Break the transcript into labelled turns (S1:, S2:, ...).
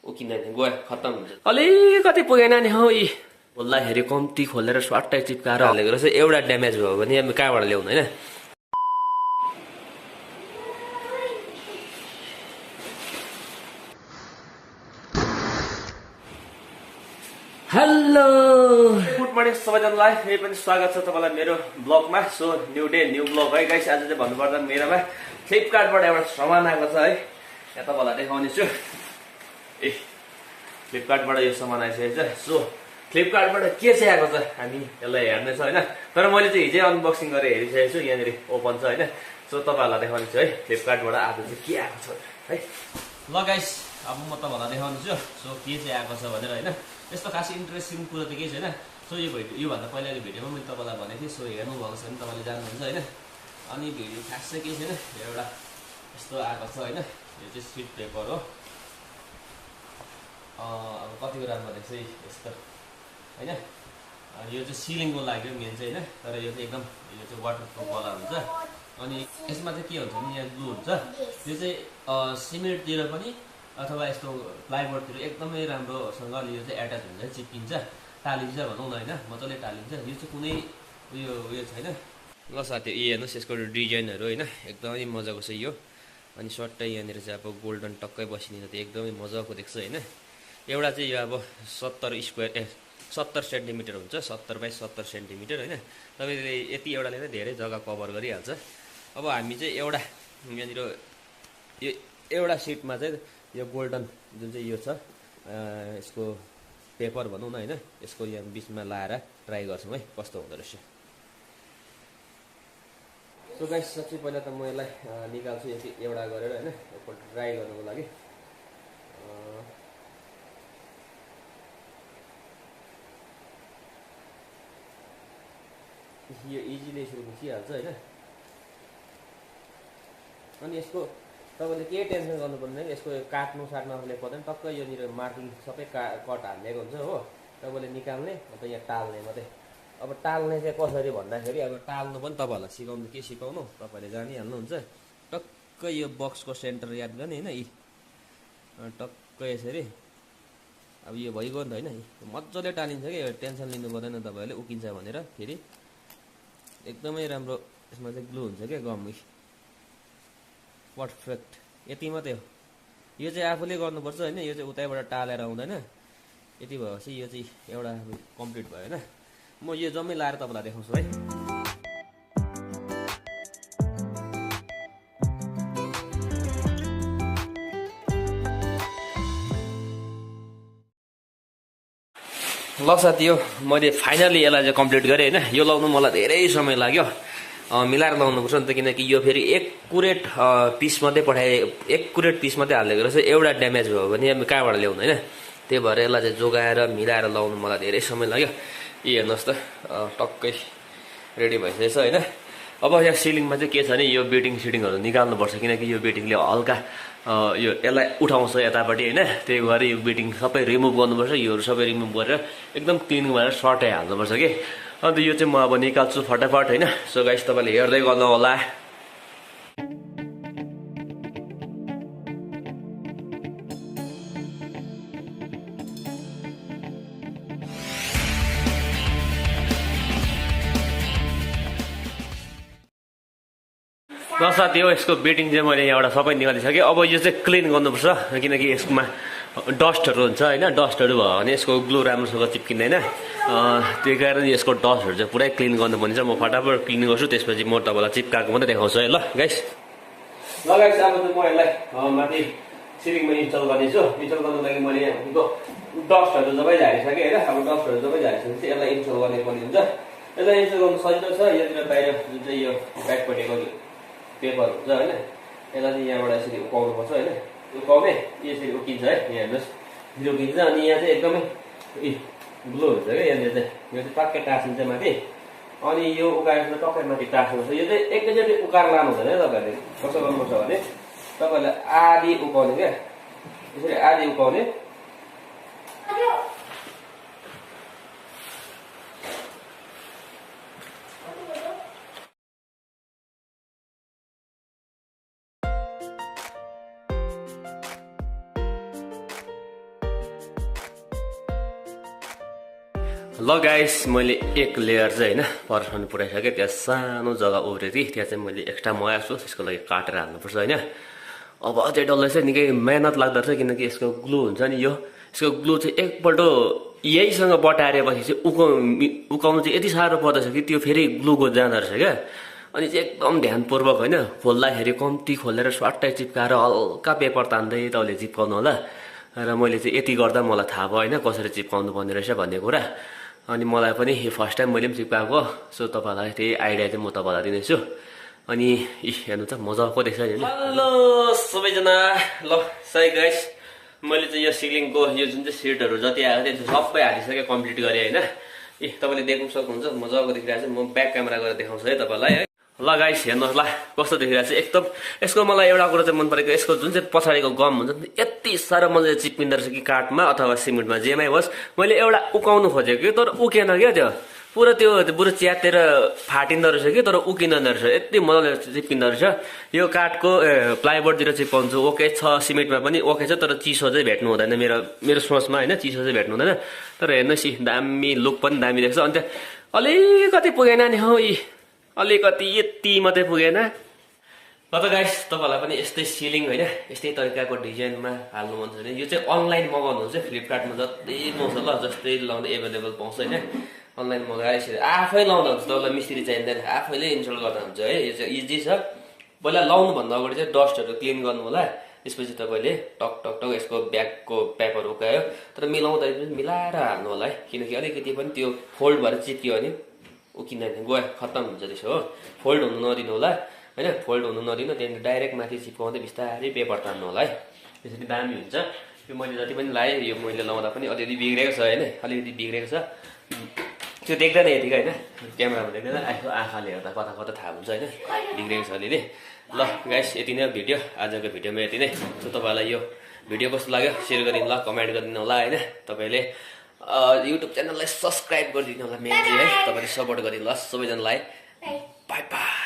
S1: उकिँदैन गयो खत्तम हुन्छ अलिकति पुगेन नि हौ यी खोल्दाखेरि कम्ती खोलेर स्वाट्टै चिप्काएर हालेको रहेछ एउटा ड्यामेज भयो भने अब कहाँबाट ल्याउनु होइन हेलो गुड मर्निङ सबैजनालाई फेरि पनि स्वागत छ तपाईँलाई मेरो ब्लगमा so new day new blog है गाइस आज चाहिँ भन्नुपर्दा मेरोमा फ्लिपकार्टबाट एउटा सामान आएको छ है यहाँ तपाईँलाई देखाउने छु ए फ्लिपकार्टबाट यो सामान आइसकेको छ सो फ्लिपकार्टबाट के चाहिँ आएको छ हामी यसलाई हेर्नेछ होइन तर मैले चाहिँ हिजै अनबक्सिङ गरेर हेरिसकेको छु यहाँनिर ओपन छ होइन सो तपाईँहरूलाई देखाउने छु है फ्लिपकार्टबाट आज चाहिँ के आएको छ है ल गाइस अब म तपाईँहरूलाई देखाउने छु सो के चाहिँ आएको छ भनेर होइन यस्तो खासै इन्ट्रेस्टिङ कुरो त केही छैन सो योभन्दा पहिलाको भिडियोमा मैले तपाईँलाई भनेको थिएँ सो हेर्नुभएको छ भने तपाईँले जान्नुहुन्छ होइन अनि भिडियो खास चाहिँ केही छैन एउटा यस्तो आएको छ होइन यो चाहिँ सिट पेपर हो अब कतिको राम्रो देख्छ यस्तो होइन यो चाहिँ सिलिङको लाग्यो मेन चाहिँ होइन तर यो चाहिँ एकदम यो चाहिँ वाटरप्रुफवाला हुन्छ अनि यसमा चाहिँ के हुन्छ भने यहाँ ग्लु हुन्छ यो चाहिँ सिमेन्टतिर पनि अथवा यस्तो प्लाइबोर्डतिर एकदमै राम्रोसँगले यो चाहिँ एट्याच हुन्छ चिप्किन्छ टालिन्छ भनौँ न होइन मजाले टालिन्छ यो चाहिँ कुनै उयो छैन ल साथी यो हेर्नुहोस् यसको डिजाइनहरू होइन एकदमै मजाको छ यो अनि सट्टै यहाँनिर चाहिँ अब गोल्डन टक्कै बसिने त एकदमै मजाको देख्छ होइन एउटा चाहिँ यो अब 70 सेन्टिमिटर हुन्छ 70 बाई 70 सेन्टिमिटर होइन तपाईँले यति एउटाले नै धेरै जग्गा कभर गरिहाल्छ अब हामी चाहिँ एउटा यहाँनिर यो एउटा सिटमा चाहिँ यो गोल्डन जुन चाहिँ यो छ यसको पेपर भनौँ न होइन यसको यहाँ बिचमा लाएर ट्राई गर्छौँ है कस्तो हुँदो रहेछ सो गाइस सबसे पहिला त म यसलाई निकाल्छु एउटा गरेर होइन एकपल्ट ट्राई गर्नुको लागि यो इजिली यसरी घुसिहाल्छ होइन अनि यसको तपाईँले केही टेन्सन गर्नुपर्ने यसको काट्नु साट्नु आफूले पर्दैन टक्कै योनिर मार्किङ सबै कट हालिदिएको हुन्छ हो तपाईँले निकाल्ने अन्त यहाँ टाल्ने मात्रै अब टाल्ने चाहिँ कसरी भन्दाखेरि अब टाल्नु पनि तपाईँहरूलाई सिकाउनु के सिकाउनु तपाईँले जानिहाल्नुहुन्छ टक्कै यो बक्सको सेन्टर याद गर्ने होइन यी टक्कै यसरी अब यो भइगयो नि त होइन मजाले टालिन्छ कि टेन्सन लिनु पर्दैन तपाईँहरूले उकिन्छ भनेर फेरि एकदमै राम्रो यसमा चाहिँ ग्लु हुन्छ क्या गम पर्फेक्ट यति मात्रै हो यो चाहिँ आफूले गर्नुपर्छ होइन यो चाहिँ उतैबाट टालेर आउँदैन यति भएपछि यो चाहिँ एउटा कम्प्लिट भयो होइन म यो जम्मै लाएर तपाईँलाई देखाउँछु है ल साथी यो मैले फाइनली यसलाई चाहिँ कम्प्लिट गरेँ होइन यो लाउनु मलाई धेरै समय लाग्यो मिलाएर लाउनुपर्छ नि त किनकि यो फेरि एकुरेट पिस मात्रै एकुरेट पिस मात्रै हालेको रहेछ एउटा ड्यामेज भयो भने अब कहाँबाट ल्याउनु होइन त्यही भएर यसलाई चाहिँ जोगाएर मिलाएर लाउनु मलाई धेरै समय लाग्यो यी हेर्नुहोस् त टक्कै रेडी भइसकेछ होइन अब यहाँ सिलिङमा चाहिँ के छ भने यो बेटिङ सिटिङहरू निकाल्नुपर्छ किनकि यो बेटिङले हल्का यो यसलाई उठाउँछ यतापट्टि होइन त्यही भएर यो बेटिङ सबै रिमुभ गर्नुपर्छ योहरू सबै रिमुभ गरेर एकदम क्लिन गरेर सर्टै हाल्नुपर्छ कि अन्त यो चाहिँ म अब निकाल्छु फटाफट होइन सो गाइस तपाईँले हेर्दै गर्नु होला ल साथी हो यसको बेटिङ चाहिँ मैले यहाँबाट सबै निकालिसकेँ अब यो चाहिँ क्लिन गर्नुपर्छ किनकि यसमा डस्टहरू हुन्छ होइन डस्टहरू भयो भने यसको ग्लु राम्रोसँग चिप्किँदैन त्यही कारण यसको डस्टहरू चाहिँ पुरै क्लिन गर्नुपर्ने छ म फटाफट क्लिन गर्छु त्यसपछि म तपाईँलाई चिप्काएको मात्रै देखाउँछु है ल गाइस अब चाहिँ म यसलाई माथि सिलिङमा इन्स्टल गर्नेछु इन्स्टल गर्नुको लागि मैले यहाँको डस्टहरू सबै झारिसकेँ होइन अब डस्टहरू सबै झारिसकेपछि यसलाई इन्स्टल गर्ने पर्ने हुन्छ यसलाई इन्स्टल गर्नु सजिलो छ यहाँनिर बाहिर जुन चाहिँ यो ब्याकपट्टिको पेपर हुन्छ होइन यसलाई चाहिँ यहाँबाट यसरी उकाउनुपर्छ होइन उकाउने यसरी उकिन्छ है यहाँ हेर्नुहोस् उकिन्छ अनि यहाँ चाहिँ एकदमै ग्लो हुन्छ क्या यहाँनिर चाहिँ यो चाहिँ टक्कै टाँसिन्छ माथि अनि यो उकाएर टक्कै माथि टाँस्नुपर्छ यो चाहिँ एकैचोटि उकाएर लानु हुँदैन तपाईँहरूले कसो गर्नुपर्छ भने तपाईँहरूले आधी उकाउने क्या यसरी आधी उकाउने ल गाइस मैले एक लेयर चाहिँ होइन पर्सन पुऱ्याइसकेँ। त्यहाँ सानो जग्गा उब्रेको थिएँ, त्यहाँ चाहिँ मैले एक्स्ट्रा मगाएको छु, त्यसको लागि काटेर हाल्नुपर्छ होइन। अब अझै डल्लै चाहिँ निकै मेहनत लाग्दो रहेछ, किनकि यसको ग्लु हुन्छ नि, यसको ग्लु चाहिँ एकपल्ट यहीसँग बटाएपछि चाहिँ उकाउनु चाहिँ यति साह्रो पर्दछ कि त्यो फेरि ग्लुको जाँदो रहेछ क्या। अनि चाहिँ एकदम ध्यानपूर्वक होइन, खोल्दाखेरि कम्ती खोलेर स्वाट्टै चिप्काएर हल्का पेपर तान्दै तपाईँले चिप्काउनु होला। र मैले चाहिँ यति गर्दा मलाई थाहा भयो होइन कसरी चिप्काउनु पर्ने रहेछ भन्ने कुरा। अनि मलाई पनि फर्स्ट टाइम मैले पनि चिप्काएको, सो तपाईँलाई त्यही आइडिया चाहिँ म तपाईँलाई दिनेछु। अनि हेर्नु त मजाको देख्छ नि। हेलो सबैजना, ल सही गाइस मैले चाहिँ यो सिलिङको यो जुन चाहिँ सिटहरू जति आएको थियो सबै हालिसकेँ, कम्प्लिट गरेँ होइन। तपाईँले देख्नु सक्नुहुन्छ मजाको देखिरहेको छ। म ब्याक क्यामेरा गरेर देखाउँछु है तपाईँलाई है। ल गाइस हेर्नुहोस् ल कस्तो देखिरहेको छ एकदम। यसको मलाई एउटा कुरा चाहिँ मन परेको, यसको जुन चाहिँ पछाडिको गम हुन्छ नि यति साह्रो मजाले चिप्किँदो रहेछ कि काठमा अथवा सिमेन्टमा जेमै होस्। मैले एउटा उकाउनु खोजेको कि तर उकेन क्या, त्यो पुरा त्यो पुरा च्यातेर फाटिँदो रहेछ कि तर उकिँदैन रहेछ, यति मजाले चिप्किँदो रहेछ। यो काठको प्लाइबोर्डतिर चिप्काउँछु ओके छ, सिमेन्टमा पनि ओके छ, तर चिसो चाहिँ भेट्नु हुँदैन मेरो सोचमा होइन, चिसो चाहिँ भेट्नु हुँदैन। तर हेर्नुहोस् दामी लुक पनि दामी देख्छ। अन्त अलिकति पुगेन नि हौ, अलिकति यति मात्रै पुगेन। ल त गाइस तपाईँहरूलाई पनि यस्तै सिलिङ होइन यस्तै तरिकाको डिजाइनमा हाल्नु मन छ भने यो चाहिँ अनलाइन मगाउनुहुन्छ, फ्लिपकार्टमा जति पाउँछ ल, जस्तै लाउँदा एभाइलेबल पाउँछ होइन। अनलाइन मगाएर यसरी आफै लाउँदा हुन्छ, तपाईँलाई मिस्त्री चाहिँदैन, आफैले इन्स्टल गर्दा हुन्छ है। यो चाहिँ इजी छ। पहिला लाउनुभन्दा अगाडि चाहिँ डस्टहरू क्लिन गर्नु होला, त्यसपछि तपाईँले टक टक टक यसको ब्यागको पेपर उकायो, तर मिलाउँदा मिलाएर हाल्नु होला है, किनकि अलिकति पनि त्यो फोल्ड भएर चिप्कियो भने उकिँदैन, गयो खत्तम हुन्छ त्यसो हो। फोल्ड हुनु नदिनु होला होइन, फोल्ड हुनु नदिनु, त्यहाँदेखि डाइरेक्ट माथि चिप्काउँदै बिस्तारै पेपर तान्नु होला है, त्यसरी दामी हुन्छ। यो मैले जति पनि लाएँ, यो मैले लाउँदा पनि अलिअलि बिग्रेको छ होइन, अलिकति बिग्रेको छ। त्यो देख्दैन यतिकै होइन, क्यामेरामा देख्दैन, आँखाले हेर्दा कता कता थाहा हुन्छ होइन बिग्रेको छ अलिअलि। ल गाइस यति नै भिडियो, आजको भिडियोमा यति नै। सो तपाईँलाई यो भिडियो कस्तो लाग्यो सेयर गरिदिनु होला, कमेन्ट गरिदिनु होला होइन। तपाईँले युट्युब च्यानललाई सब्सक्राइब गरिदिनु होला मेन चाहिँ है, तपाईँले सपोर्ट गरिदिनु होला सबैजनालाई। By by.